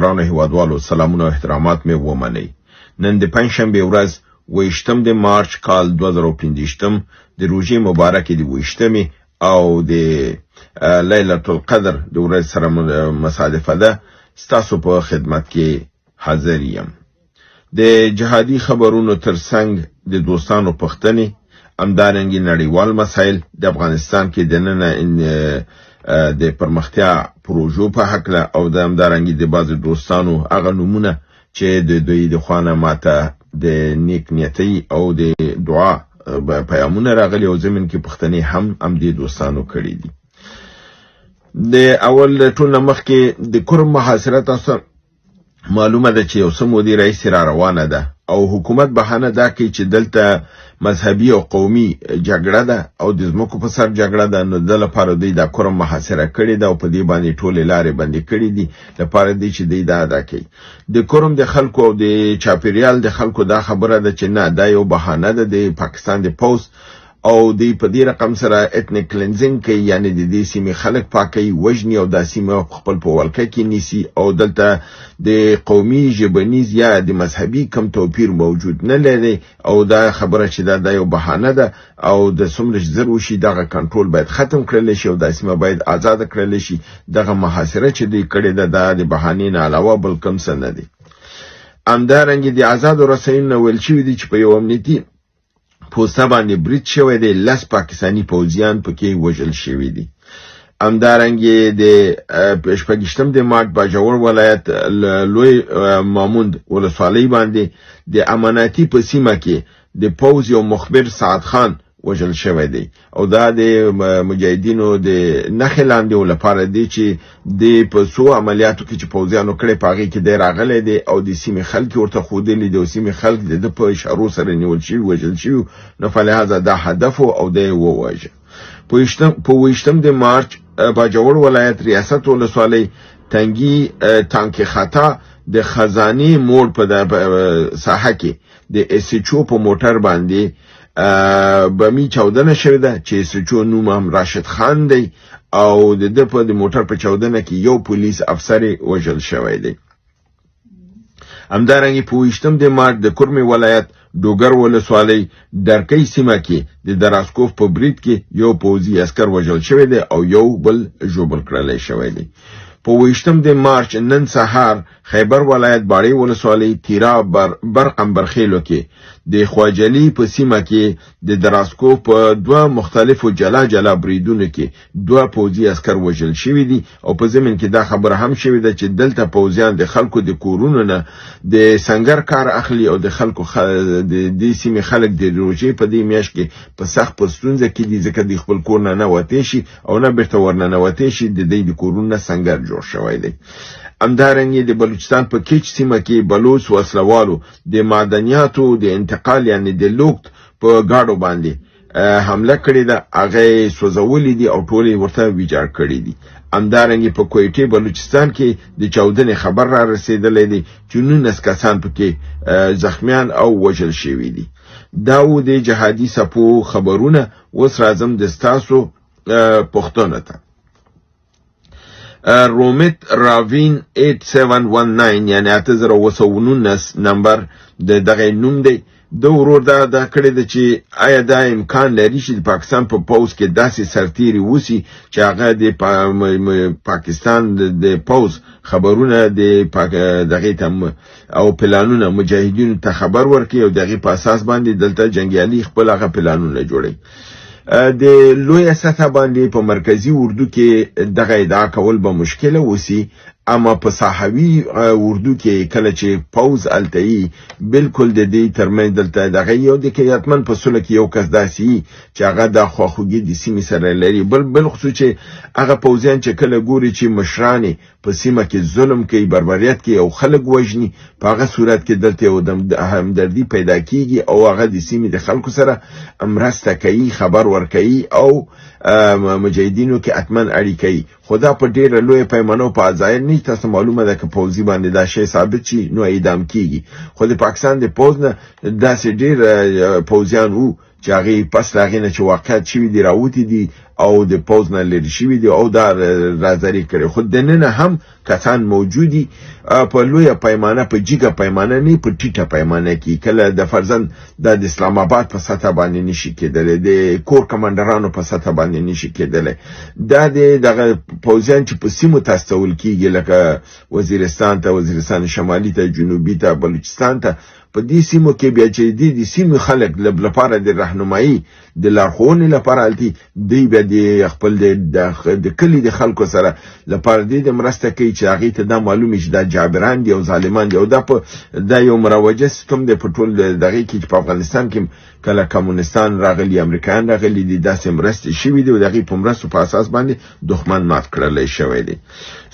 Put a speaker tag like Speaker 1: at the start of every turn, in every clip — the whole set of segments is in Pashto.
Speaker 1: ګرانو هیوادوالو سلامونه او احترامات مې ومنئ. نن د پنجشنبې ورځ ویشتم د مارچ کال 2025 د روژې مبارکې د ویشتمې او د لیلة القدر د ورځې سره مصادفه ده، ستاسو په خدمت کې حاضر یم. د جهادي خبرونو ترڅنګ د دوستانو پوښتنې، همدارنګه نړیوال مسایل، د افغانستان کې دننه د پرمختیا پروژو په هکله او د همدارنګه د بعضې دوستانو هغه نومونه چې د دوی د خوا نه ماته د نیک نیتۍ او د دعا پیامونه راغلي او ضمن کې پوښتنې هم همدې دوستانو کړې دي. د اول ټول نه مخکې د کرم محاصره تاسو معلومه ده چې یو څه مودې راهیسې را روانه ده او حکومت بهانه دا کوي چې دلته مذهبي او قومي جګړه ده او د ځمکو په سر جګړه ده، نو د لپاره دوی دا کرم محاصره کړې ده او په دې باندې ټولې لارې بندې کړې دي لپاره دې چې دوی دا ادا کوي. د کرم د خلکو او د چاپیریال د خلکو دا خبره ده چې نه، دا یو بهانه ده د پاکستان د پوځ او دوی په دې رقم سره اتنیک کلنزینګ کوي، یعنی د دې سیمې خلک پاکوي، وژني او دا سیمه خپل په ولکه کې نیسي او دلته د قومي، ژبنیز یا د مذهبي کم توپیر موجود نه لري او دا خبره چې دا یو بهانه ده او د څومره چې زر وشي دغه کنټرول باید ختم کړل شي او دا سیمه باید آزاده کړل شي. دغه محاصره چې دوی کړې ده دا د بهانې نه علاوه بل کوم څه نه دی. همدارنګه د ازادو رسنیو نه ویل شوي دي چې په یو امنیتي پوسته باندې برید شوی دی، 10 پاکستاني پوځیان پکې وژل شوي دي. همدارنګه د 26 د مارچ باجوړ ولایت لوی ماموند ولسوالۍ باندې د اماناتي په سیمه کې د پوځ یو مخبر سعد خان وژل شوی دی او دا د مجاهدینو د نښې لاندې و لپاره دی چې د په څو عملیاتو کې چې پوځیانو کړی په هغې کې دی راغلی دی او د سیمې خلک یې ورته ښودلي دي او سیمې خلک د ده په اشارو سره نیول شوي، وژل شوي، نو فلهذا دا هدف و او دی یې وواژه. په 27 د مارچ باجوړ ولایت ریاست ولسوالۍ تنګي تانکي خطا د خزانې موړ په ساحه کې د اس ایچ او په موټر باندې بمی چاودنه شوې ده چې اس ایچ او نوم هم راشد خان دی او د ده په د موټر په چاودنه کې یو پولیس افسر وژل شوی دی. همدارنګه په 27 د مارچ د کورمې ولایت ډوګر ولسوالۍ درکۍ سیمه کې د دراسکوف په برید کې یو پوځي عسکر وژل شوی دی او یو بل ژوبل کړلی شوی دی. په 27 د مارچ نن سهار خیبر ولایت باړې ولسوالۍ تیرا برقمبرخیلو کې د خواجلی په سیمه کې د دراسکو په دوه مختلفو جلا جلا بریدونو کې دوه پوځي عسکر وژل شوي دي او په ضمن کې دا خبره هم شوې ده چې دلته پوځیان د خلکو د کورونو نه د سنګر کار اخلي او د خلکو د دې سیمې خلک د روژې په دې میاشت کې په سخت په ستونزه کې دي، ځکه دوی خپل کور نه نه وتی شي او نه بیرته ورننوتی شي، د دوی د کورونو نه سنګر جوړ شوی دی. همدارنګه د بلوچستان په کیچ سیمه کې بلوڅ وسلوالو د معدنیاتو د انتقال یعنی د لوکت په ګاډو باندې حمله کړې ده، هغه یې سوځولې دي او ټول یې ورته ویجاړ کړي دي. همدارنګه په کویټې بلوچستان کې د چاودنې خبر را رسېدلی دی چې 19 کسان پکې زخمیان او وژل شوي دي. دا و د جهادي سپو خبرونه. اوس راځم د ستاسو پوښتنو ته. رومیت راوین 8719 یعنی 8719 نمبر د دغه نوم دی. د ورور دا دا کړې ده چې آیا دا امکان لري چې د پاکستان په پوځ کې داسې سرتیري وسی چې هغه د پاکستان د پوځ خبرونه د دغې ته او پلانونه مجاهدینو ته خبر ورکړي او دغې په اساس باندې دلته جنګیالي خپل هغه پلانونه جوړوي. د لویه سطح باندې په مرکزي اردو کې دغه ادعا کول به مشکله اوسي، اما په ساحوي اردو کې کله چې پوځ هلته یي بالکل د دې ترمنځ دلته دغه یو دی کې حتما په سوله کې یو کس داسې یي چې هغه دا خواخوږي د سیمې سره لري. بل خصوص چې هغه پوځیان چې کله ګوري چې مشران په سیمه کې ظلم کوي، بربریت کوي او خلک وژني، په هغه صورت کې دلته یو همدردي پیدا کیږي او هغه د سیمې د خلکو سره مرسته کوي، خبر ورکوي او مجاهدینو کې حتما اړیکه کوي. خو دا په ډیره لویه پیمانه او په ظاهر نه، تاسو معلومه ده که پوځي باندې دا شی ثابت شي نو اعدام کیږي. خو د پاکستان د پوځ نه داسې ډیر پوځیان وو چې هغې پس له هغې نه چې واقعیت شوي دي راوتي دي او د پوځ نه لرې شوي دي او دا رازري کړي، خو دننه هم کسان موجود دي، په لویه پیمانه، په جګه پیمانه نه، په ټیټه پیمانه کې. کله د فرزند دا د اسلام آباد په سطح باندې نشي کېدلی، د کور کمانډرانو په سطح باندې نشي کېدلی. دا د دغه پوځیان چې په سیمو ته استول کېږي، لکه وزیرستان ته، وزیرستان شمالي ته، جنوبي ته، بلوچستان ته، په دې سیمو کې بیا چې دې د سیمې خلک لپاره د رهنمایي د لارښوونې لپاره هلته دوی بیا د خپل د کلي د خلکو سره لپاره دې د مرسته کوي چې هغې ته دا معلومه چې دا جابران دي او ظالمان دي. او دا په دا یو مروجه سیستم دی په ټول دغې کې چې په افغانستان کې کله کمونستان راغلي، امریکایان راغلي دي، داسې مرستې شوي دي او د هغې په مرستو په اساس باندې دښمن مات کړلی شوی دی.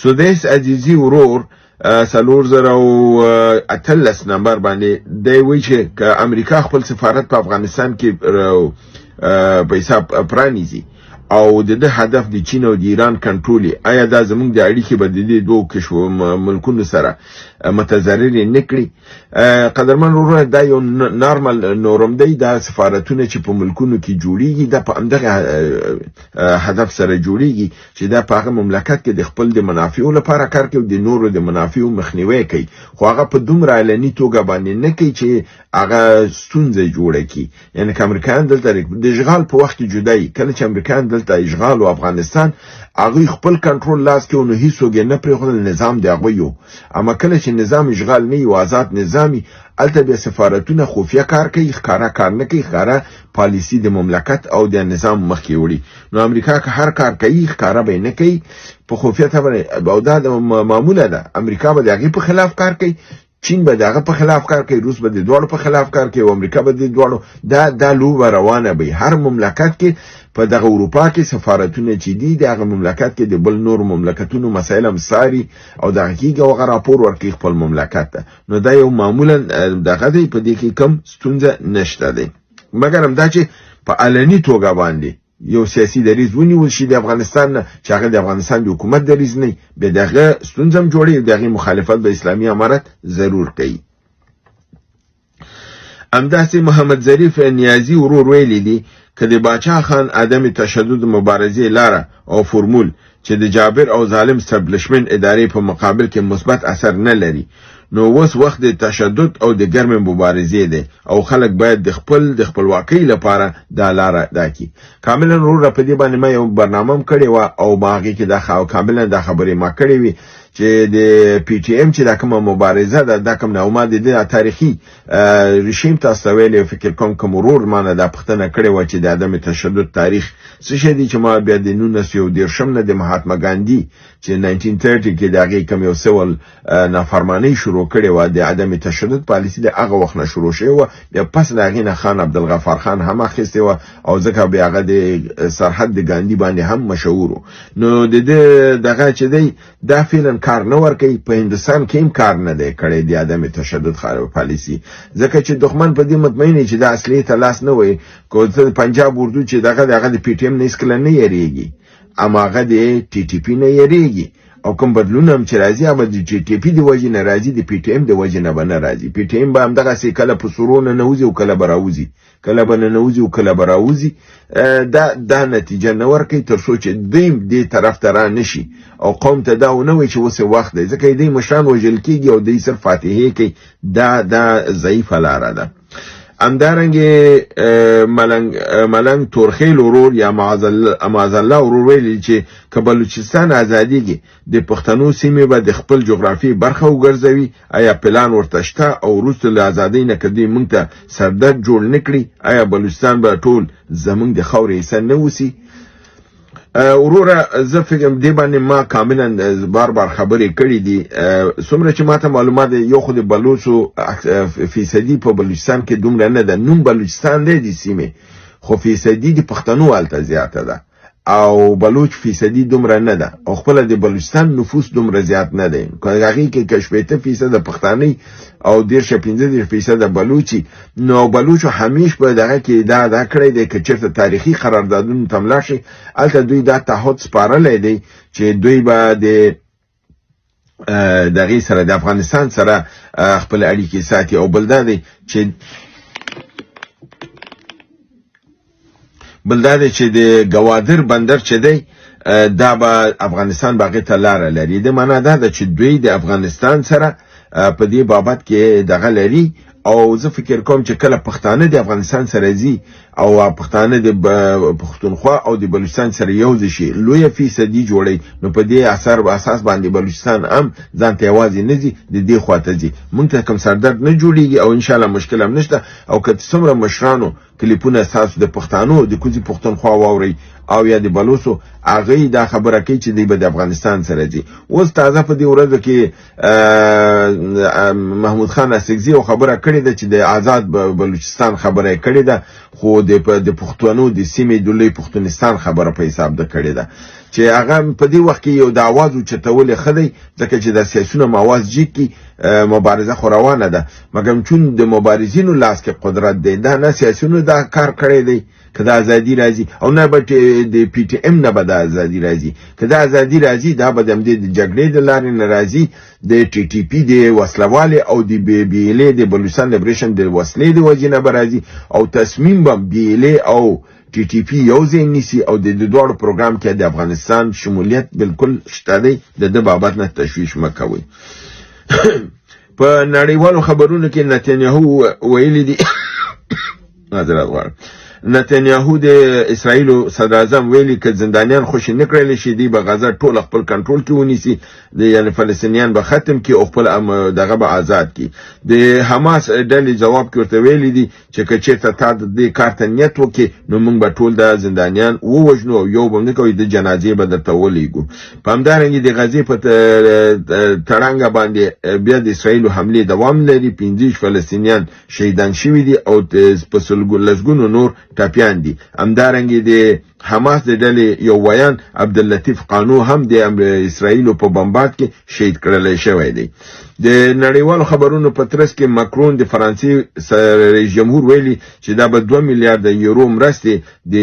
Speaker 1: سودیس عزیزي ورور 4018 نمبر باندې دی وایي چې که امریکا خپل سفارت په افغانستان کې په حساب پرانیزي او د ده هدف د چین او د ایران کنټرول، آیا دا زموږ د اړیکې به د دې دوو ملکونو سره متضررې نه کړي؟ قدرمن وروره، دا یو نارمل نورم دی. دا سفارتونه چې په ملکونو کې جوړیږي دا په همدغه هدف سره جوړیږي چې دا په هغه مملکت کې د خپل د منافعو لپاره کار کوي، د نورو د منافعو مخنیوی کوي، خو هغه په دومره علني توګه باندې نه کوي چې هغه ستونزه جوړه کړي. یعنی که امریکایان دلته د اشغال په وخت کې جدایي، کله چې امریکایان دلته اشغال و افغانستان، هغوی خپل کنټرول لاس کې و، نو هیڅوک یې نه پرېښودل، نظام د هغوی و. اما کله چې نظام اشغال نه وي، آزاد نظام وي، هلته بیا سفارتونه خفیه کار کوي، ښکاره کار نه کوي، ښکاره پالیسي د مملکت او د نظام مخکې وړي. نو امریکا که هر کار کوي ښکاره به یې نه کوي، په خفیه ته او دا د معموله ده. امریکا به د هغې په خلاف کار کوي، چین به د هغه په خلاف کار کوي، روس به د دواړو په خلاف کار کوي او امریکا به د دواړو. دا لوبه روانه به وي. هر مملکت کې په دغه اروپا کې سفارتونه چې دي، د هغه مملکت کې د بل نورو مملکتونو مسایل هم څاري او دغه کېږي او هغه راپور ورکوي خپل مملکت ته. نو دا یو معمولا دغه دی، په دې کې کوم ستونزه نشته دی. مګر هم دا چې په علني توګه باندې یو سیاسي دریځ ونیول شي د افغانستان نه، چې هغه د افغانستان د حکومت دریځ نه وي، بیا د هغه ستونزه هم جوړوي، د هغې مخالفت به اسلامي امارت ضرور کوي. همداسې محمد ظریف نیازي ورور ویلي دي که د باچا خان عدم تشدد مبارزې لاره او فرمول چې د جابر او ظالم سټبلشمنټ ادارې په مقابل کې مثبت اثر نه لري، نو اوس وخت د تشدد او د ګرمې مبارزې دی او خلک باید د خپل د خپلواکۍ لپاره دا لاره ادا کړي. کاملا وروره، په دې باندې ما یو برنامه هم کړې وه او ما هغې کې دا کاملا دا خبرې ما کړې وې چې د پي ټي ایم چې دا کومه مبارزه ده، دا کوم نه، او ما د دې تاریخي ریښې هم تاسو ته ویلې. فکر کوم کوم ورور ما نه دا پوښتنه کړې وه چې د عدم تشدد تاریخ څه شی دی، چې ما بیا د 1931 نه د مهاتما ګاندي چې 1930 کې د هغې کوم یو سول نافرمانۍ شروع کړې وه، د عدم تشدد پالیسي د هغه وخت نه شروع شوې وه. بیا پس له هغې نه خان عبدالغفار خان هم اخیستې وه او ځکه بیا هغه د سرحد د ګاندي باندې هم مشهور و. نو د ده دغه چې دی دا فعلا کار نه ورکوي، په هندوستان کې هم کار نه دی کړی د عدم تشدد پالیسي، ځکه چې دښمن په دې مطمئن دی چې دا اصلي ته لاس نه وهي. که پنجاب اردو چې دغه د هغه د پي ټي ایم نه هېڅکله نه یریږي، اما هغه د ټي ټي پي نه یریږي، او کوم بدلون هم چې راځي هغه د ټي ټي پي د وجې نه راځي، د پي ټي ایم د وجې نه به نه راځي. پي ټي ایم به همدغسې کله په سرو ننوځي او کله به راوځي، کله به ننوځي او کله به راوځي. دا نتیجه نه ورکوي تر څو چې دوی دې طرف ته را نه شي او قوم ته دا ونه وایي چې اوس یې وخت دی، ځکه دوی مشران وژل کېږي او دوی صرف فاتحې کوي. دا ضعیفه لاره ده. همدارنګه ملنګ تورخیل ورور یا معاذ الله ورور ویلي چې که بلوچستان ازادیږي د پښتنو سیمې به د خپل جغرافیې برخه وګرځوي، آیا پلان ورته شته؟ او وروسته له ازادۍ نه که دوی موږ ته سردرد جوړ نه کړي، آیا بلوچستان به ټول زموږ د خاورې حصه نه اوسي؟ وروره زه فکر دې باندې ما کاملا بار بار خبرې کړې دي. څومره چې ماته معلومات دی، یو خو د بلوڅو فیصدي په بلوچستان کې دومره نه ده، نوم بلوچستان دی د سیمې، خو فیصدي د پښتنو هلته زیاته ده او بلوچ فیصدي دومره نه ده، او خپله د بلوچستان نفوس دومره زیات نه دی. که هغې کې که 60% پښتانه او 35-35% بلوچي، نو بلوچو همیش په دغه کې دا کړی دی که چېرته تاریخي قراردادونو ته ملا شي، هلته دوی دا تعهد سپارلی دی چې دوی به د دغې سره د افغانستان سره خپل اړیکې ساتي. او بل دا دی چې بل دا دی چې د ګوادر بندر چې دی، دا به افغانستان باغې ته لاره لري. د معنا دا ده چې دوی د افغانستان سره په دې بابت کې دغه لري. او زه فکر کوم چې کله پښتانه د افغانستان سره ځي او پښتانه د پښتونخوا او د بلوچستان سره یو ځای شي، لویه فیصدي جوړوي، نو په دې اثر او اساس باندې بلوچستان هم ځان ته یوازې نه ځي، د دې خوا ته ځي. مونږ ته کوم سردرد نه جوړیږي او انشاءالله مشکل هم نشته. او که څومره مشرانو کلیپونه ستاسو د پښتانو د کوزې پښتونخوا واورئ او یا د بلوڅو، هغوی دا خبره کوي چې دوی به د افغانستان سره ځي. اوس تازه په دې ورځو کې محمود خان اڅکزي یو خبره کړې ده چې د آزاد بلوچستان خبره یې کړې ده، خو د پښتنو د سیمې د لوی پښتونستان خبره په حساب ده کړې ده چې هغه په دې وخت کې یو د اواز اوچتول ښه دی، ځکه چې د سیاسیونو هم اواز جګ کړي. مبارزه خو روانه ده، مګر چون د مبارزینو لاس کې قدرت دی، دا نه سیاسیونو دا کار کړی دی که دا ازادي راځي، او نه به د پي ټي ایم نه به دا ازادي راځي. که دا ازادي راځي، دا به د همدې د جګړې د لارې نه راځي، د ټي ټي پي د وسلوالې او د بي بي ایل ای د بلوچستان لیبریشن د وسلې د وجې نه به راځي. او تصمیم به بي ایل ای او ټي ټي پي یو ځای نیسي، او د دې دواړو پروګرام کې د افغانستان شمولیت بالکل شته دی. د ده بابت نه تشویش مه کوئ. په نړیوالو خبرونو کې نتنیاهو ویلي دي، معذرت غواړم، نتنیاهو د اسرائیل صدراعظم ویلي که زندانیان خوشې نه کړل شي، دوی به غزه ټول خپل کنټرول کې ونیسي، د یعنی فلسطینیان به ختم کړي او خپل دغه به آزاد کړي. د حماس ډلې ځواب کې ورته ویلي دي چې که چېرته تا د دې کار ته نیت وکړې، نو موږ به ټول دا زندانیان ووژنو او یو به نه کوي، د جنازې به درته ولیږو. په همدارنګه د غزې په تړانګه باندې بیا د اسرائیلو حملې دوام لري. 25 فلسطینیان شهیدان شوي دي او په لسګونو نور ټپیان دي. همدارنګه د حماس د ډلې یو ویاند عبداللطیف قانو هم د اسرائیلو په بمبارد کې شهید کړل شوی دی. د نړیوالو خبرونو په ترڅ کې مکرون د فرانسې رئیس جمهور ویلي چې دا به 2 میلیارډ یورو مرستې د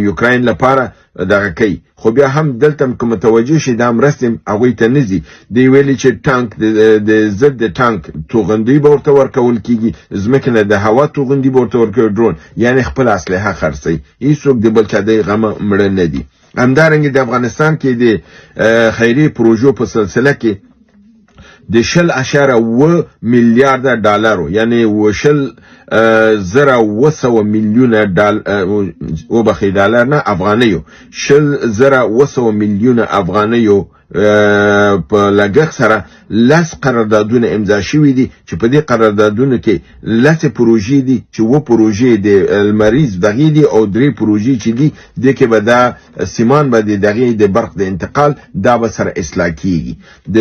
Speaker 1: یوکراین لپاره دغه کوي، خو بیا هم دلته که متوجه شي دا مرستې هغوی ته نه ځي. دوی ویلي چې ټانک د ضد د ټانک توغندي به ورته ورکول کیږي، ځمکې نه د هوا توغندي به ورته ورکوي، ډرون، یعنی خپل اسلحه خرڅوي. هیڅوک د بل چا د غمه مړه نه دي. همدارنګه د افغانستان کې د خیري پروژو په سلسله کې د 20.7 میلیارډ ډالرو، یعنی 20,700 میلیونه وبخښئ، ډالر نه، افغانیو، 20,700 میلیونه افغانیو په لګښت سره 10 قراردادونه امضا شوي دي، چې په دې قراردادونو کې 10 پروژې دي، چې 7 پروژې د لمریز دغې دي او 3 پروژې چې دي دې کې به دا سیمان به د دغې د برق د انتقال دا به سره اصلاح کیږي، د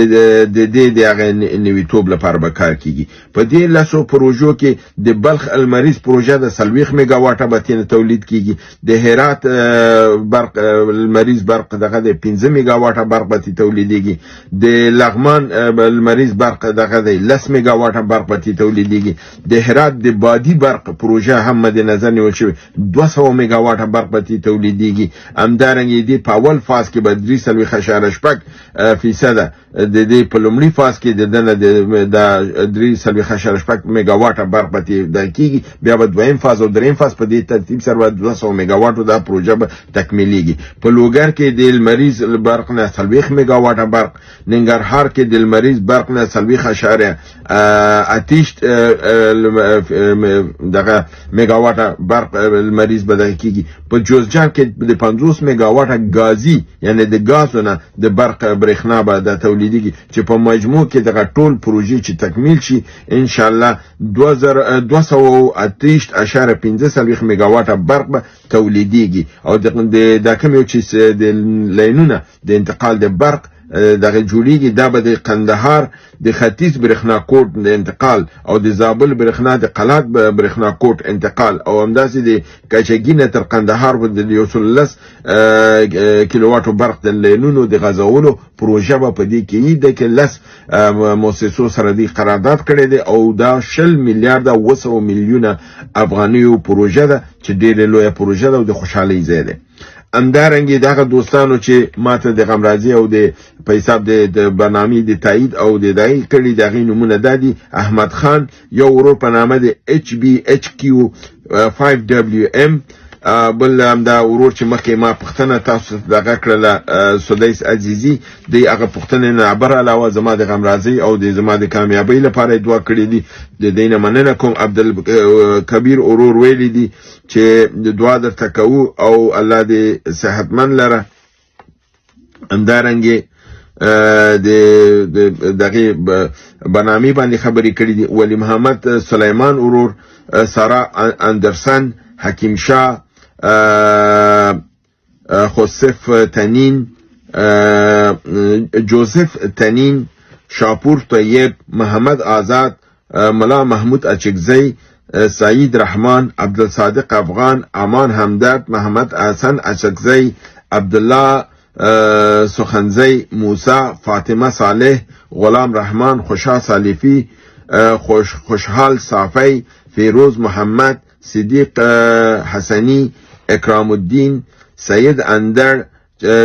Speaker 1: دې د هغه نویتوب لپاره به کار کیږي. په دې 10 پروژو کې د بلخ لمریز پروژه د 40 میګاواټه به ترې تولید کیږي، د هرات لمریز برق دغه د 5 میګاواټه برق به ترې تولیدیږي، د لغمان لمریز برق دغه دی 10 میګاواټه برق به ترې تولیدیږي، د هرات د بادي برق پروژه هم مد نظر نیول شوې 200 میګاواټه برق به ترې تولیدیږي. همدارنګه دې په اول فاز کې به درې څلوېښت اعشاریه شپږ فیصده د دې په لومړي فاز کې د دنه د درې څلوېښت اعشاریه شپږ میګاواټه برق به ترې دا کېږي، بیا به دویم فاز او دریم فاز په دې ترتیب سره به 200 میګاواټو دا پروژه به تکمیلېږي. په لوګر کې د لمریز برق نه 40 میګاواټه برق، ننګرهار کې د لمریز برق نه څلوېښت اعشاریه اتیشت دغه میګاواټه برق لمریز به دغه کېږي. په جوزجان کې د 50 میګاواټه ګازي یعنی د ګازو نه د برق برېښنا به دا تولیدېږي، چې په مجموع کې دغه ټول پروژې چې تکمیل شي انشاءالله 228.45 میګاواټه برق به تولیدېږي. او دا کوم یو چې د لینونه د انتقال د برق دغه جوړیږي، دا به د قندهار د ختیځ برېښنا کوټ د انتقال او د زابل برېښنا د قلات برېښنا کوټ انتقال او همداسې د کچګي نه تر قندهار به د یو سل لس کیلوواټو برق د لینونو د غځولو پروژه به په دې کې وي. د کې 10 موسسو سره دی قرارداد کړی دی او دا 20 میلیارډ 700 میلیونه افغانیو پروژه ده چې ډېره لویه پروژه ده او د خوشحالۍ ځای دی. همدارنګه دغه دوستانو چې ماته د غمرازي او د په حساب د برنامې د تایید او د دایې کړي، د هغې نومونه دا دي: احمد خان، یو ورور په نامه د ایچ بي ایچ کیو فایو ډبلیو ایم، بل همدا ورور چې مخکې ما پوښتنه تاسو ته دغه کړله، سدیس عزیزي، دی هغه پوښتنې نه عبر علاوه زما د غمرازۍ او د زما د کامیابۍ لپاره یې دعا کړې دي، د دې نه مننه کوم. عبدالکبیر ورور ویلي دي چې دعا درته کوو او الله دې صحتمند لره. همدارنګې د دغه برنامې باندې خبرې کړې دي ولی محمد سلیمان ورور، سارا اندرسن، حکیم شاه، خوصف تنین، جوزف تنین، شاپور طیب، محمد آزاد، ملا محمود اچکزی، سعید رحمان، عبدالصادق افغان، امان همدرد، محمد حسن اچکزی، عبدالله سخنزی، موسی، فاطمه صالح، غلام رحمان، خوشا صالفی، خوشحال صافی، فیروز محمد، صدیق حسنی، اکرام الدین، سید اندر.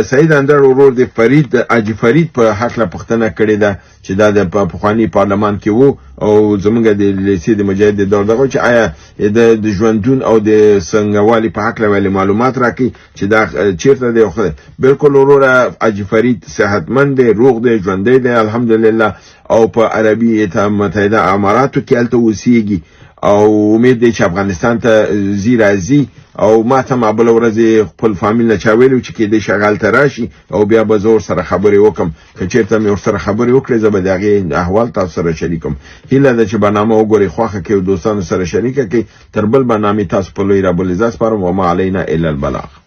Speaker 1: سید اندر ورور د فرید اجي فرید په هکله پوښتنه کړې ده چې دا د پخواني پارلمان کې وو او زمونږ د لیسې د مجاهد د دور دغه چې آیا د ژوندون او د څنګهوالي په هکله ویلې معلومات راکړي چې دا چیرته دی. خو بالکل وروره، اجي فرید صحتمند دی، روغ دی، ژوندی دی الحمدلله، او په عربي متحده اماراتو کې هلته اوسیږي او امید دی چې افغانستان ته ځي راځي. او ما ته ما بله ورځ خپل فامیل نه چا ویلي چې کېدای شي هغه هلته راشي او بیا به زه ورسره خبرې وکړم. که چېرته مې ورسره خبرې وکړې، زه به د هغې احوال تاسو سره شریک کړم. هیله ده چې برنامه وګورئ، خوښه کړئ او دوستانو سره شریکه کړئ. تر بل برنامې تاسو په لوی رب العزت سپارم. وما علینا الا البلاغ.